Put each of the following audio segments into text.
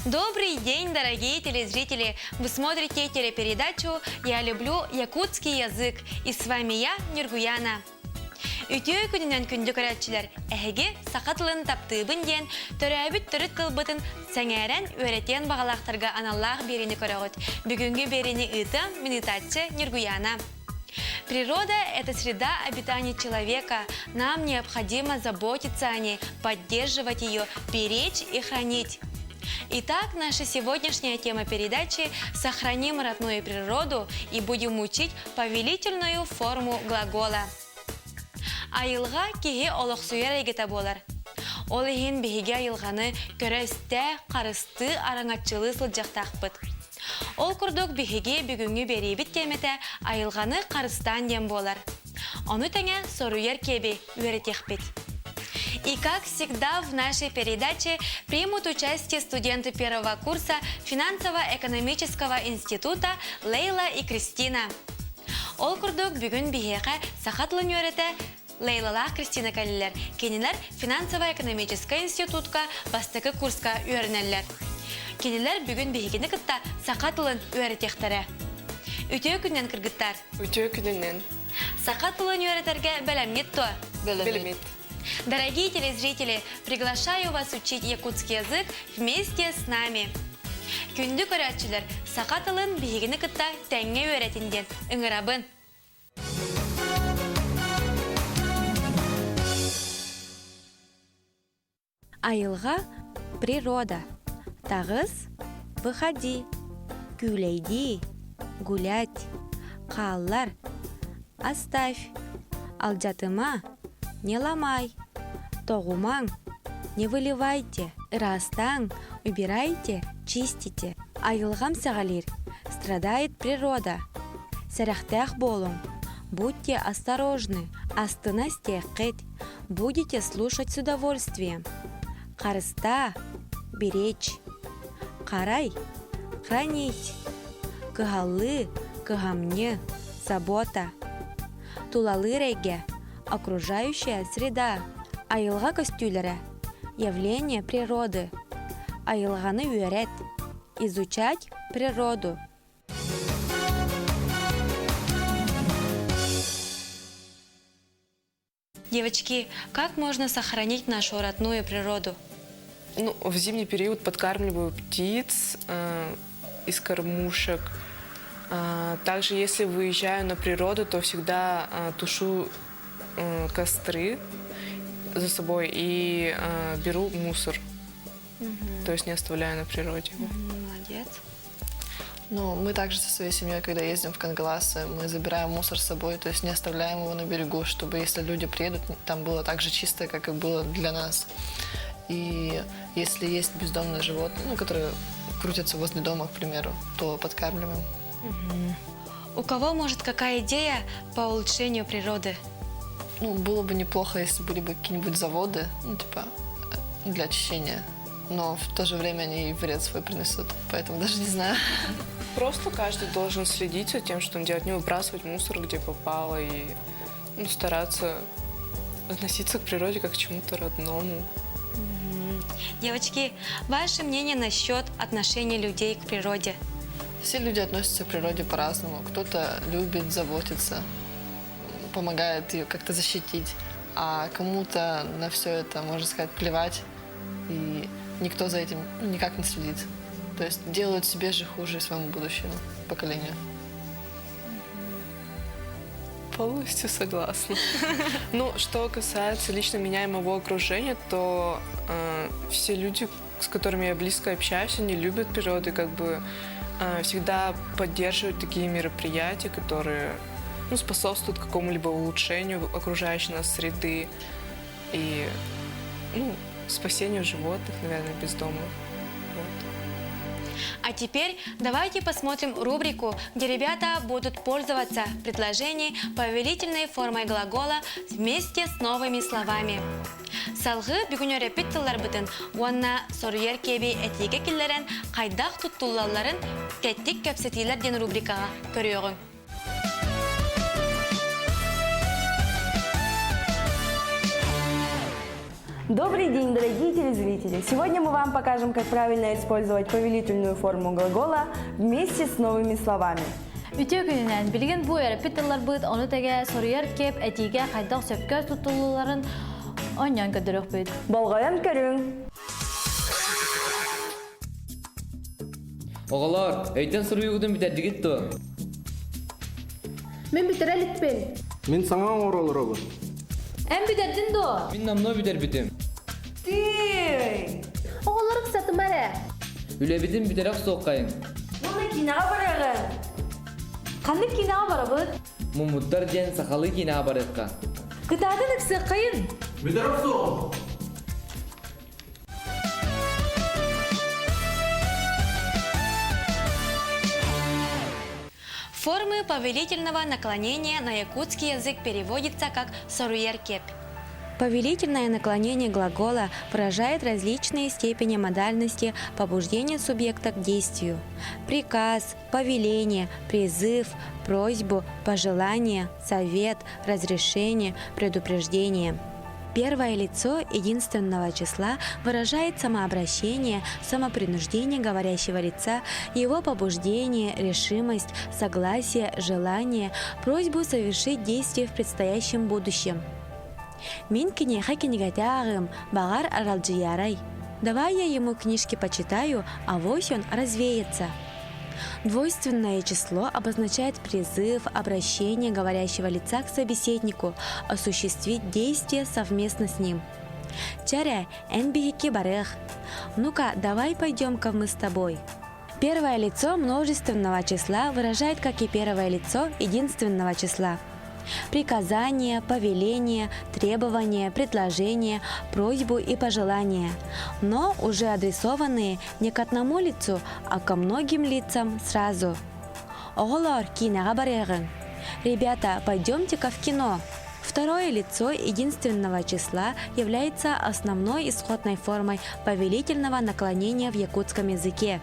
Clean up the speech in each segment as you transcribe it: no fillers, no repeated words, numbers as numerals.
Добрый день, дорогие телезрители! Вы смотрите телепередачу «Я люблю якутский язык» и с вами я, Нюргуяна. Үтүө күнүнэн күндү көрөөччүлэр, эһиги саха тылын таптыыбын диэн төрөөбүт төрүт тылбытын сэҥээрэн үөрэтиэн баҕалаахтарга аналлаах биэриини көрөҕүт. Бүгүҥҥү биэриини ыытыам мин ыытааччы Ньургуяна. Природа – это среда обитания человека. Нам необходимо заботиться о ней, поддерживать ее, беречь и хранить. Итак, наша сегодняшняя тема передачи «Сохраним родную природу и будем учить повелительную форму глагола». Айылҕа киһи олохсуйар эйгэтэ буолар. Ол иһин биһиги айылҕаны көрө-истэ, харыстыы, араҥаччылыы сылдьыахтаахпыт. Ол курдук биһиги бүгүҥҥү биэриибит тиэмэтэ айылҕаны харыстаан диэн буолар. Ону тэҥэ соруйар киэби үөрэтиэхпит. И как всегда в нашей передаче примут участие студенты первого курса финансово-экономического института Лейла и Кристина. Ол курдук бүгүн биһиэхэ саха тылын үөрэтэ Лейлалаах Кристина кэллилэр. Кинилэр финансово-экономическай институтка бастакы курска үөрэнэллэр. Кинилэр бүгүн биһигини кытта саха тылын үөрэтиэхтэрэ. Үтүө күнүнэн кыргыттар! Үтүө күнүнэн! Саха тылын үөрэтэргэ бэлэмҥит дуо? Бэлэммит. Дорогие телезрители, приглашаю вас учить якутский язык вместе с нами. Күндү көрөөччүлэр, саха тылын биһигини кытта тэҥҥэ үөрэтин диэн ыҥырабын. Айылҕа – природа. Таҕыс – выходи. Күүлэйдии – гулять. Хааллар – оставь. Алдьатыма – не ломай. Тоҕумаҥ – не выливайте. Ыраастааҥ – убирайте, чистите. Айылҕам сэҕэлиир – страдает природа. Сэрэхтээх буолуҥ – будьте осторожны, астына истиэххит. Будете слушать с удовольствием. Харыстаа, беречь. Харай, хранить. Кыһаллыы, кыһамньы, забота. Тулалыыр эйгэ, окружающая среда. Айылҕа көстүүлэрэ, явление природы. Айылҕаны үөрэт, изучать природу. Девочки, как можно сохранить нашу родную природу? Ну, в зимний период подкармливаю птиц из кормушек. Также, если выезжаю на природу, то всегда тушу костры за собой и беру мусор. То есть не оставляю на природе его. Молодец. Ну, мы также со своей семьей, когда ездим в Кангаласы, мы забираем мусор с собой, то есть не оставляем его на берегу, чтобы если люди приедут, там было так же чисто, как и было для нас. И если есть бездомные животные, ну, которые крутятся возле дома, к примеру, то подкармливаем. У кого может какая идея по улучшению природы? Ну, было бы неплохо, если были бы какие-нибудь заводы, ну, типа, для очищения. Но в то же время они и вред свой принесут, поэтому даже не знаю. Просто каждый должен следить за тем, что он делает, не выбрасывать мусор, где попало, и ну, стараться относиться к природе как к чему-то родному. Девочки, ваше мнение насчет отношения людей к природе? Все люди относятся к природе по-разному. Кто-то любит, заботится, помогает ее как-то защитить, а кому-то на все это, можно сказать, плевать, и никто за этим ну, никак не следит. То есть делают себе же хуже и своему будущему поколению. Полностью согласна. Ну, что касается лично меня и моего окружения, то все люди, с которыми я близко общаюсь, они любят природу и как бы всегда поддерживают такие мероприятия, которые ну, способствуют какому-либо улучшению окружающей нас среды и ну, спасению животных, наверное, бездомных. Вот. А теперь давайте посмотрим рубрику, где ребята будут пользоваться предложением повелительной формой глагола вместе с новыми словами. Салгыы бүгүн үөрэппит тылларбытын уонна соруйар киэби этиигэ киллэрэн хайдах туттуллалларын тэттик кэпсэтиилэр диэн рубрикаҕа көрүөҕүҥ. Добрый день, дорогие телезрители! Сегодня мы вам покажем, как правильно использовать повелительную форму глагола вместе с новыми словами. Үтүө күнүнэн билигин бу үөрэппит тылларбыт ону тэгэ соруйар киэп этиигэ хайдах сөпкө туттуллаларын оонньоон көрдөрүөхпүт. Болҕойон көрүҥ! Оҕолоор, өйтөн суруйуугутун бүтэрдигит дуо? Мин бүтэрэ иликпин. Мин саҥа оҥоро олоробун. Эн бүтэрдин дуо? Мин номнуо бүтэрбитим. Тыый! Оҕолор ыксатыма эрэ. Үлэбитин бүтэрэ охсуоххайыҥ. Уонна киинэҕэ барыаҕыҥ. Ханнык киинэҕэ барабыт? Муммуттар диэн сахалыы киинэҕэ барыахха. Кытаатын ыксыаххайын. Бүтэрэ охсуоҕум. Формы повелительного наклонения на якутский язык переводится как «соруеркеп». Повелительное наклонение глагола выражает различные степени модальности побуждения субъекта к действию. Приказ, повеление, призыв, просьбу, пожелание, совет, разрешение, предупреждение. Первое лицо единственного числа выражает самообращение, самопринуждение говорящего лица, его побуждение, решимость, согласие, желание, просьбу совершить действие в предстоящем будущем. Мин киниэхэ кинигэтэ ааҕыам, баҕар аралдьыйаарай. Давай я ему книжки почитаю, авось он развеется. Двойственное число обозначает призыв, обращение говорящего лица к собеседнику, осуществить действие совместно с ним. Чаря, эн биһикки барыах. Ну-ка, давай пойдем-ка мы с тобой. Первое лицо множественного числа выражает, как и первое лицо единственного числа. Приказание, повеление, требование, предложение, просьбу и пожелание, но уже адресованные не к одному лицу, а ко многим лицам сразу. Оҕолоор, киинэҕэ барыаҕыҥ. Ребята, пойдемте-ка в кино. Второе лицо единственного числа является основной исходной формой повелительного наклонения в якутском языке.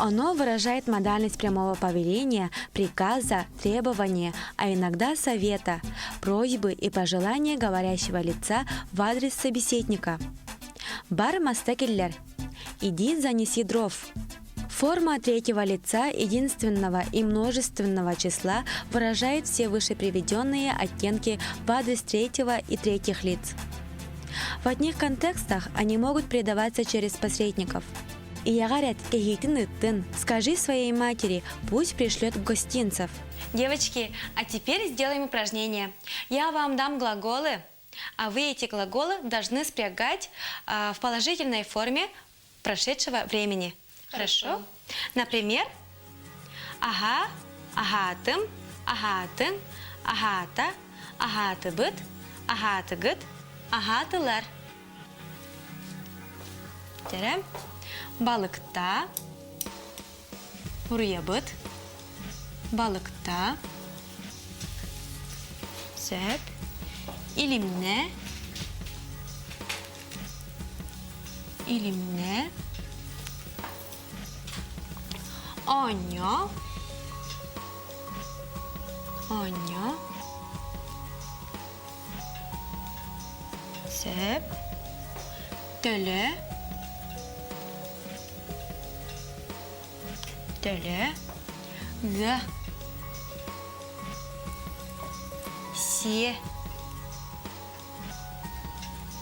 Оно выражает модальность прямого повеления, приказа, требования, а иногда совета, просьбы и пожелания говорящего лица в адрес собеседника. Бар маста киллэр. Иди занеси дров. Форма третьего лица единственного и множественного числа выражает все выше приведенные оттенки в адрес третьего и третьих лиц. В одних контекстах они могут передаваться через посредников. Ийэҕэр эт, кэһиитин ыыттын, скажи своей матери, пусть пришлет гостинцев. Девочки, а теперь сделаем упражнение. Я вам дам глаголы, а вы эти глаголы должны спрягать в положительной форме прошедшего времени. Хорошо? Хорошо. Например, аһаа, аһаатым, аһаатыҥ, аһаата, аһаатыбыт, аһаатыгыт, аһаатылар. Дьэрэ, балыкта, уруйабыт, балыкта, сөп, илимнэ, илимнэ, оонньоо, оонньоо, сөп, төлө, төлө, ыа, сиэ,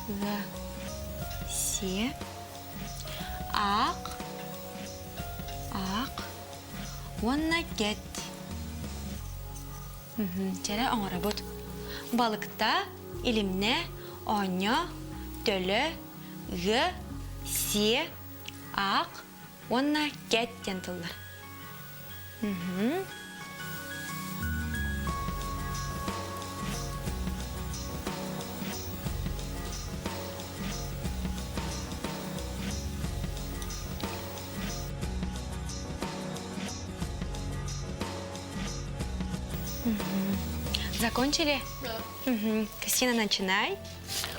ыа, сиэ, аах, аах уонна кэт. Чэрэ оҥоробут. Балыкта, илимнэ, оонньоо, төлө, ыа, сиэ, аах уонна кэт диэн тыллар. Закончили? Да. Угу. Кристина, начинай.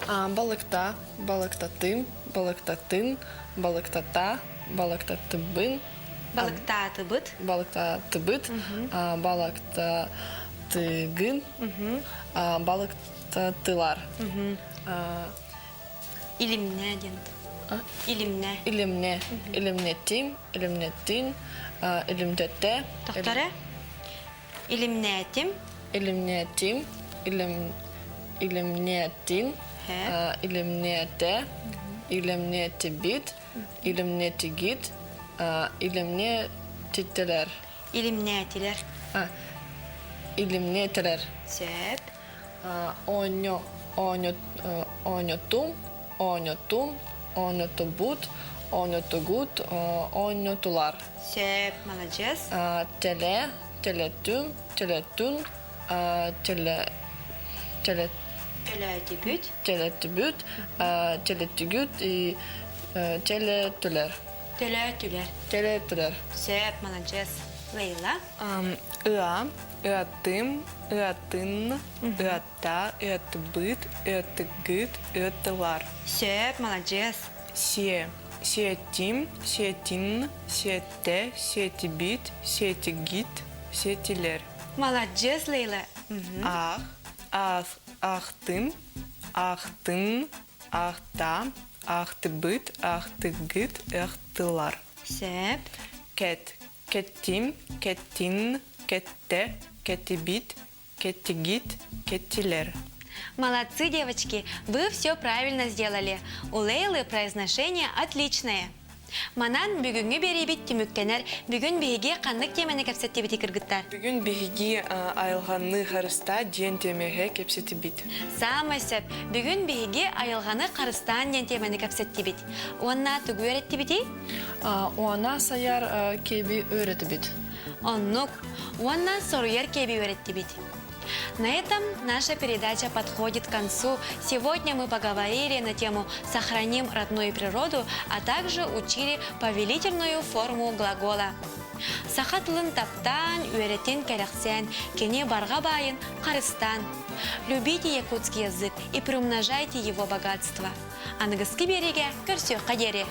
А, балыкта, балыктатым, балыктатын, балыктата, балыктатыбын. Балыктаатыбыт. Балыктаатыбыт, балыктатыгын, балыктатылар. Илимнэ диэн. Илимнэ. Илимнэ. Илимнэтим, илимнеттин, илимтетте. Тохторе. Илимнээтим. Илимнээтим, илим илимнээтин, илимнээтэ, илимнээтибит, илимнэтигит, илимнэтиттилэр. Илимнээтилэр. Илимнээтилэр. Сөп. Оонньо, оонньо, оонньотум, оонньотум, оонньотубут, оонньотугут, оонньотулар. Сөп, маладьыас. Теле, телетүм, телетүн, теле, теле, Төлөөтүбүт. Телетүбүт, телетүгүт и телетүлэр. Төлөөтүлэр. Телетүлэр. Сөп, маладьыас. Лейла. Ыа, ыаттым, ыатын, ыатта, ыаттыбыт, ыаттыгыт, ыаттылар. Сөп, маладьыас. Сиэ, сиэтим, сиэтин, сиэттэ, сиэтибит, сиэтигит, сиэтилэр. Маладьыас, Лейла. Аах, аах, аахтым, аахтын, аахта, аахтыбыт, аахтыгыт, аахтылар. Сөп. Кэт, кэттим, кэттин, кэттэ, кэтибит, кэттигит, кэттилэр. Молодцы, девочки, вы все правильно сделали. У Лейлы произношение отличное. Манан бүгүҥҥү биэриибит түмүктэнэр. Бүгүн биһиги ханнык тиэмэни кэпсэттибитий кыргыттар? Бүгүн биһиги айылҕаны харыстаа диэн тиэмэҕэ кэпсэтибит. Саамай сөп. Бүгүн биһиги айылҕаны харыстаан диэн тиэмэни кэпсэттибит. Уонна тугу үөрэттибитий? Уонна сайар киэби үөрэттибит. Оннук. Уонна соруйар киэби үөрэттибит. На этом наша передача подходит к концу. Сегодня мы поговорили на тему «Сохраним родную природу», а также учили повелительную форму глагола. Саха тылын таптаан, үөрэтин кэрэхсээн, кини барҕа баайын харыстаан. Любите якутский язык и приумножайте его богатство. Аныгыскы биэриигэ көрсүөххэ диэри!